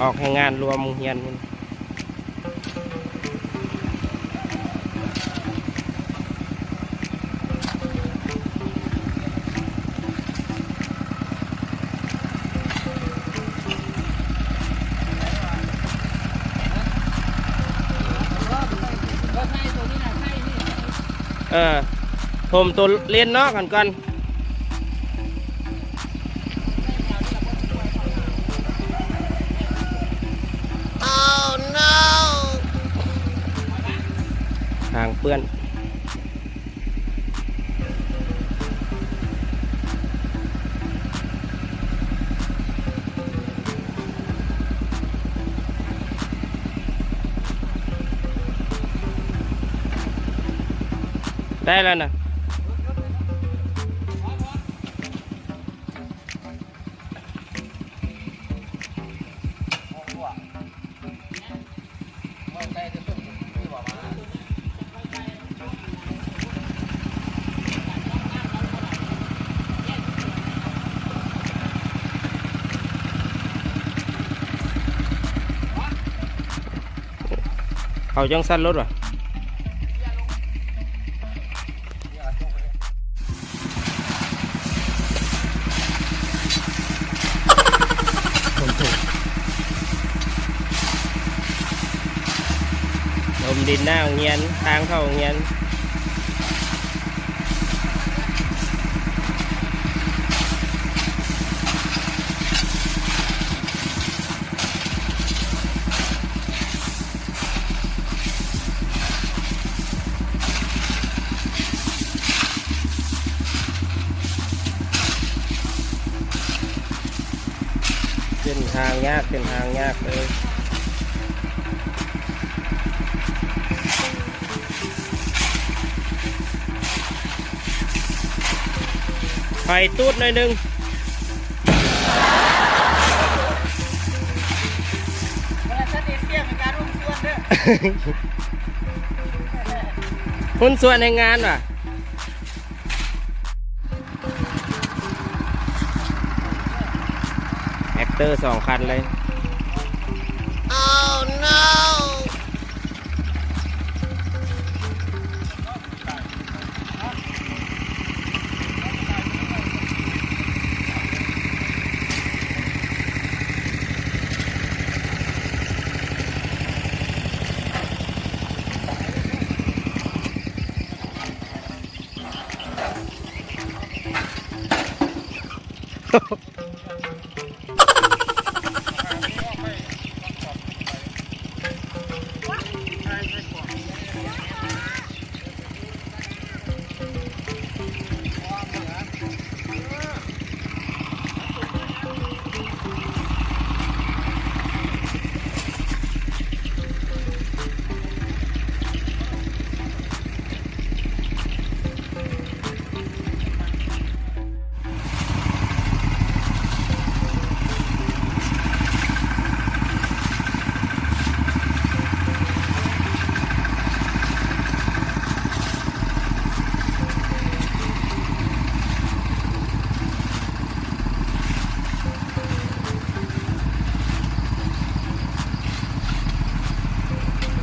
ອອກແຮງງານລວມໂຮງຮຽນພຸ້ນ. ເອີ ຖົມໂຕເລນນອກຫັ້ນກ່ອນ. ທາງເປື້ອນ. ໄດ້ແລ້ວນະ. ເຂົາຈັ່ງຊັ້ນລົດຫວາ? ຖົມດິນໜ້າໂຮງຮຽນ ທາງເຂົ້າໂຮງຮຽນ. ເສັ້ນທາງຍາກ ເສັ້ນທາງຍາກເລີຍ. ໄຟຕູດໜ້ອຍໜຶ່ງ. ຫຸ້ນສ່ວນແຮງງານຫວາ? ແທັກເຕີສອງຄັນເລີຍ.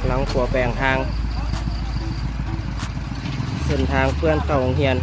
ຫຼັງຂົວແປງທາງ ເສັ້ນທາງເພື່ອນເຂົ້າໂຮງຮຽນ.